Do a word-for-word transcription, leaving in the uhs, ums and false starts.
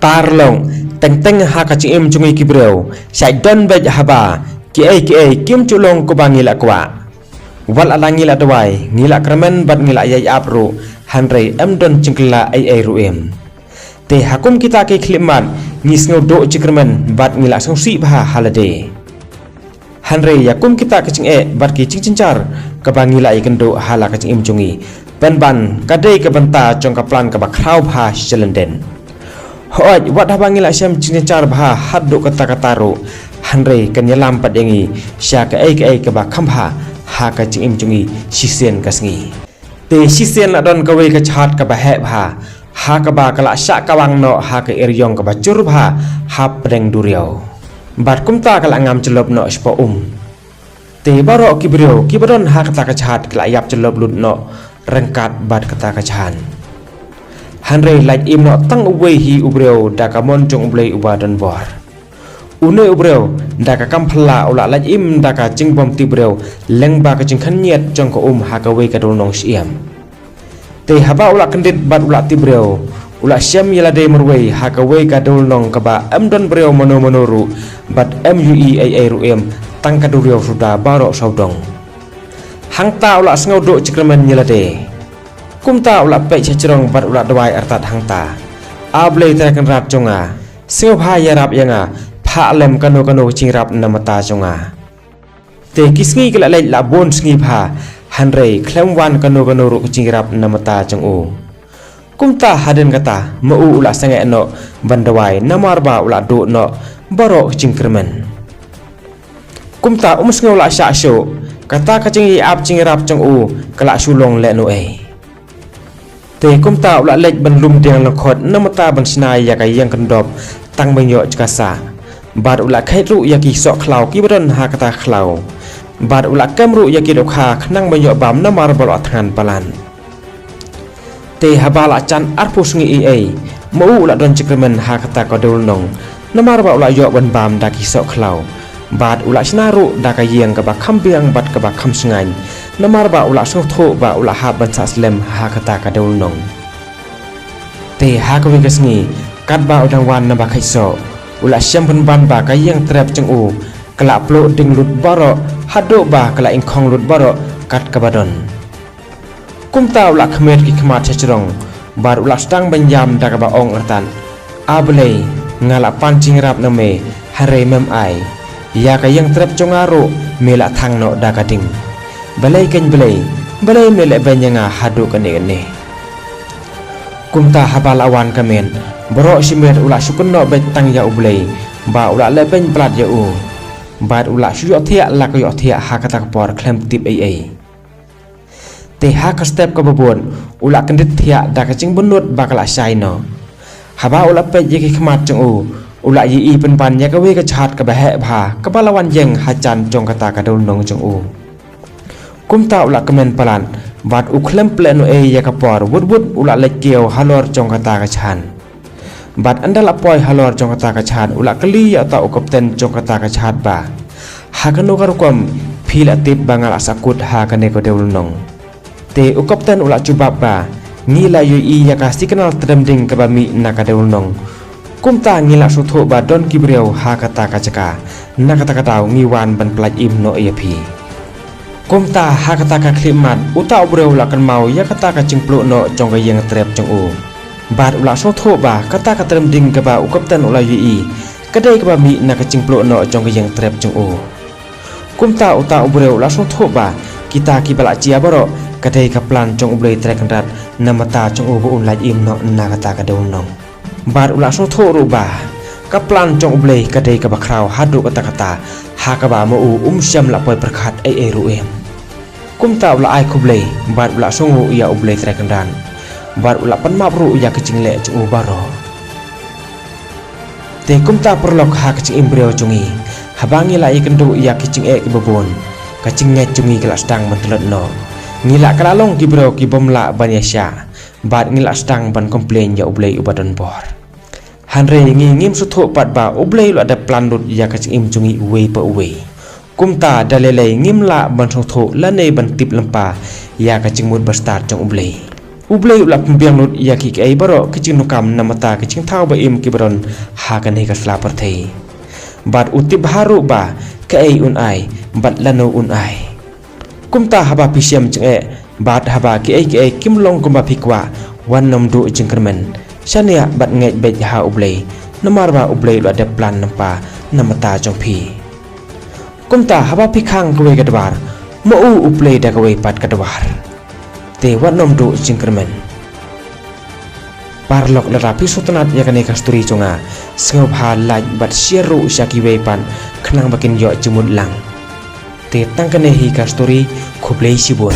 Paralok, teng teng ha ka jingim jong ngi ki briew, shait don beit haba kiei kiei kim ju long kumba ngi la kwah. Wat la ngi la duwai, ngi la kyrmen bad ngi la ïai ap ruh, hynrei em don jingkylla ei ei ruh em. Te ha kum kita ki khyllipmat, ngi sngew duh jingkyrmen bad ngi la sngewsih bha ha lade. Hynrei ïa kum kita ki jingeh bad ki jingjynjar kaba ngi la ïakynduh ha la ka jingim jong ngi, pynban ka dei ka bynta jong ka plan kaba khraw bha sha lyndet. Hooid, wat haba ngi la shem jingjynjar bha haduh katta katta ruh, hynrei kan ïalam pat ïa ngi sha kaei kaei kaba kham bha ha ka jingim jong ngi shisien ka sngi. Te shisien la don kawei ka jhat kaba heh bha, ha kaba ka la shah kawang noh ha ka eriong kaba jur bha hapdeng duriaw. Bad kumta ka la ngam jyllop noh shapoh um. Te baroh ki briew kiba don ha kata ka jhat ki la ïap jyllop lut noh ryngkat bad kata ka jhat. Hynrei lait im noh tang uwei hi u briew da ka mon jong U Blei uba don bor. Une u briew da ka kam phylla u la lait im da ka jingbym tip briew lyngba ka jingkhynñiat jong ka um ha kawei ka dewlynnong shyiap. Te haba u la kyndit bad u la tip briew, u la shem ïa lade marwei ha kawei ka dewlynnong kaba em don briew mano mano ruh, bad em ïohi ei ei ruh em, tang ka duriaw suda baroh sawdong. Hangta u la sngew duh jingkyrmen ïa lade. Kumta u la peit shajrong bad u la duwai artat hangta, A Blei Trai Kynrad jong nga, sngewbha ïarap ïa nga, phah lem kano kano ka jingïarap na bynta jong nga. Te ki sngi ki la leit la bun sngi bha, hynrei khlem wan kano kano ruh ka jingïarap na bynta jong u. Kumta hadien kata, ma u u la sangeh noh ban duwai namar ba u la duh noh baroh ka jingkyrmen. Kumta um sngew la shah shuh, kata ka jingïap jingïarap jong u ka la shu long lehnohei. Te kumta u la leit ban lum dieng lyngkhot na bynta ban shna ïa ka ïing kyndop tang ban ïoh jaka sah. Bad u la kheit ruh ïa ki soh khlaw kiba don ha kata ka khlaw. Bad u la kem ruh ïa ki dohkha khnang ban ïoh bam namar ba la thngan palat. Te haba la jan arphew sngi ei ei, ma u u la don jingkyrmen ha kata ka dewlynnong, namar ba u la ïoh ban bam da ki soh khlaw. Bad u la shna ruh da ka ïing kaba kham biang bad kaba kham shngaiñ, namar ba u la sngewthuh ba u la hap ban sah slem ha kata ka dewlynnong. Te ha kawei ka sngi, katba u dang wan na ba kheit soh, u la shem pynban ba ka ïing trep jong u ka la pluh ding lut baroh, haduh ba ka la ingkhong lut baroh kat kaba don. Kumta u la khmih ki khmat shajrong, bad u la sdang ban ïam da kaba ong artat, A Blei, nga la pan jingïarap na me, hynrei mem ai. Ïa ka ïing trep jong nga ruh me la thang noh da ka ding. Balei kein Blei, balei me lehbeiñ ïa nga haduh kane kane. Kumta haba la wan ka miet, baroh shi miet u la shu kynnoh beit tang ïa U Blei, ba u la lehbeiñ palat ïa u. Bad u la shu ïohthiah la ka ïohthiah ha kata ka por khlem tip ei ei. Te ha ka step kaba bud, u la kyndit thiah da ka jingbynnud ba ka la shai noh. Haba u la peit ïa ki khmat jong u, u la ïohi pynban ïa kawei ka jhat kaba heh bha, kaba la wan ïeng hajan jong kata ka dewlynnong jong u. Kumta u la kmen palat, bad u khlem pynlehnohei ïa ka por, wut wut u la leit kiew halor jong kata ka jhat. Bad ynda la poi halor jong kata ka jhat, u la kylli ïa uta u kapten jong kata ka jhat ba, ha kano ka rukom phi la tip ba nga la sahkut ha kane ka dewlynnong. Te u kapten u la jubab ba, ngi la ïohi ïa ka signal trem ding kaba mih na ka dewlynnong. Kumta ngi la sngewthuh ba don ki briew ha kata ka jaka, na kata ka daw ngi wan ban pyllait im noh ïa phi. Kumta ha kata ka khyllipmat, uta u briew u la kynmaw ïa kata ka jingpluh noh jong ka ïing trep jong u. Bad u la sngewthuh ba kata ka trem ding kaba u kapten u la ïohi, ka dei kaba mih na ka jingpluh noh jong ka ïing trep jong u. Kumta uta u briew u la sngewthuh ba kita kiba la jia baroh, ka dei ka plan jong U Blei Trai Kynrad na bynta jong u ba un lait im noh na kata ka dewlynnong. Bad u la sngewthuh ruh ba ka plan jong U Blei ka dei kaba khraw haduh katta katta, ha kaba ma u um shym la poi pyrkhat ei ei ruh em. Kumta u la ai khublei, bad u la sngewnguh ïa U Blei Trai Kynrad, bad u la pan map ruh ïa ki jingleh jong u baroh. Te kumta paralok ha ka jingim briew jong ngi, haba ngi la ïakynduh ïa ki jingeh kiba bun, ka jingngeit jong ngi ka la sdang ban tlot noh. Ngi la kylla long ki briew kibym lah ban ïaishah, bad ngi la sdang ban complain ïa U Blei uba don bor. Hynrei ngi ngim sngewthuh pat ba U Blei u la dep plan lut ïa ka jingim jong ngi uwei pa uwei. Kumta da lei lei ngim lah ban sngewthuh lane ban tip lypa ïa ka jingmut bastad jong U Blei. U Blei u la pynbiang lut ïa ki kaei baroh ki jingdonkam namar ta ki jingthaw ba im ki baron ha kane ka sla pyrthei. Bad u tip bha ruh ba kaei un ai bad lano un ai. Kumta haba phi shem jingeh bad haba kiei kiei kim long kumba phi kwah, wat nym duh jingkyrmen. Shaniah bad ngeit beit ha U Blei, namar ba U Blei u la dep plan nampa namar ta jong phi. Kumta haba phi khang kawei ka dwar, ma u u plie da kawei pat ka dwar. Te wat nym duh jingkyrmen. Paralok, lada phi sngewtynnat ïa kane ka story jong nga, sngewbha like bad share ruh sha kiwei pat khnang ba kin ïoh jingmut lang. Te tang kane hi ka story, khublei shibun.